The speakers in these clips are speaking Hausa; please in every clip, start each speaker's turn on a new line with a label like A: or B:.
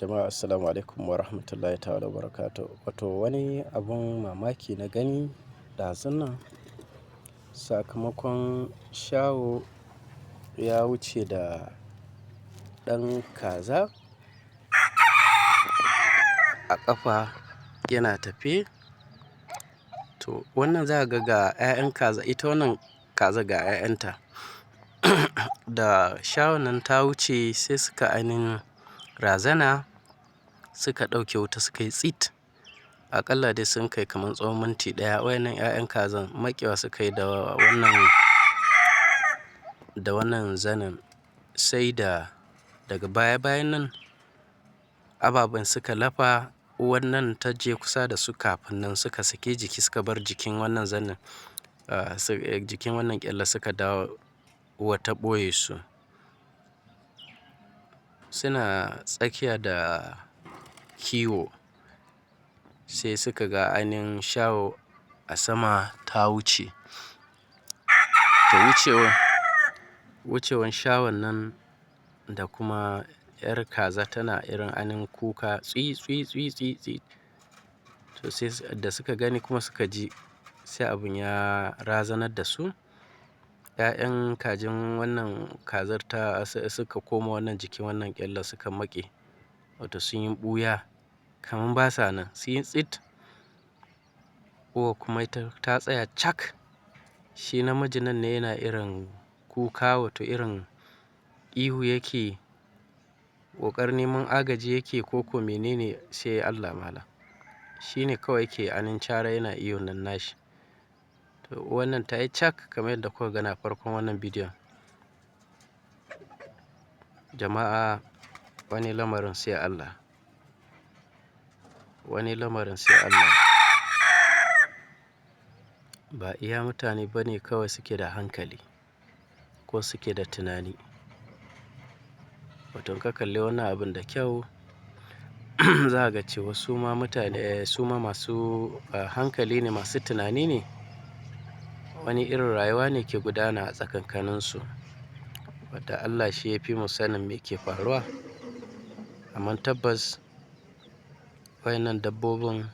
A: Jama'a assalamu alaikum wa rahmatullahi ta'ala wa barakatuh. Wato wani abun mamaki na gani ɗazun nan, sakamakon shaho ya wuce da ɗan kaza a ƙafa yana tafe. To wannan za ka ga 'ya'yan kaza, ita wannan kaza ga 'ya'yanta. Da shahon nan ta wuce sai suka ainihin razana suka ɗauke wuta suka yi tsit. Aƙalla dai sun kai kamar tsawon minti ɗaya. Waɗannan 'ya'yan kazan maƙewa suka yi da wannan zanin, sai da daga baya bayan nan ababen suka lafa, wannan ta je kusa da su kafin nan suka saki jiki suka bar jikin wannan zanin, jikin wannan ƙyallen, suka dawo uwar ta ɓoye su. Suna tsakiya da kiwo sai suka ga ainihin shaho a sama ta wuce. To wucewan shahon nan da kuma 'yar kaza tana irin ainihin kuka tswi tswi tswi tswi. To sai da suka gani kuma suka ji, sai abun ya razanar da su. 'Ya'yan kajin wannan kazar ta suka koma wannan jikin wannan ƙyallen suka maƙe, wato sun yi ɓuya kamar ba sa nan, sun yi tsit. Uwar kuma ita ta tsaya cak. Shi namijin nan ne yana irin kuka, wato irin ihu yake, ƙoƙarin neman agaji yake ko ko mene ne, sai Allah malam. Shi ne kawai yake ainihin cara yana ihun nan nashi. To wannan ta yi cak kamar yadda kuka gani a farkon wannan bidiyon. Jama'a, wani lamarin sai Allah. Wani lamarin sai Allah. Ba iya mutane ba ne kawai suke da hankali ko suke da tunani. Wato in ka kalli wannan abun da kyau, za ka ga cewa su ma mutane, su ma masu hankali ne, masu tunani ne. Wani irin rayuwa ne ke gudana a tsakankaninsu, wadda Allah shi ya fi mu sanin me ke faruwa. Amma tabbas waɗannan dabbobin,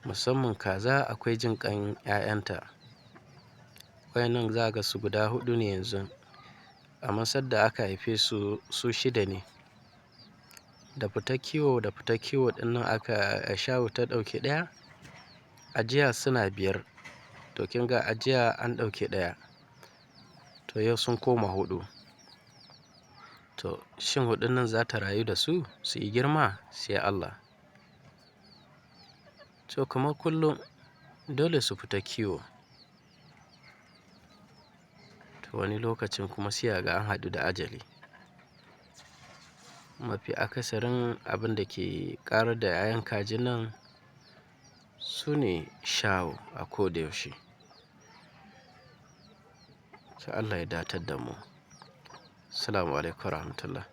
A: musamman kaza, akwai jin ƙan 'ya'yanta. Waɗannan za ka ga su guda huɗu ne yanzu, amma sadda aka haife su, su shida ne. Da fitar kiwo ɗin nan aka shaho ta ɗauki ɗaya, a jiya suna biyar. To kin ga a jiya an ɗauki ɗaya. To yau sun koma huɗu. To shin huɗun nan za ta rayu da su su yi girma? Sai Allah. To kamar kullum dole su fita kiwo. To wani lokacin kuma sai a ga an haɗu da ajali. Mafi akasarin abin da ke ƙarar da 'ya'yan kajin nan su ne shaho a ko da yaushe. To Allah ya datar da mu. Assalamu alaikum warahmatullah.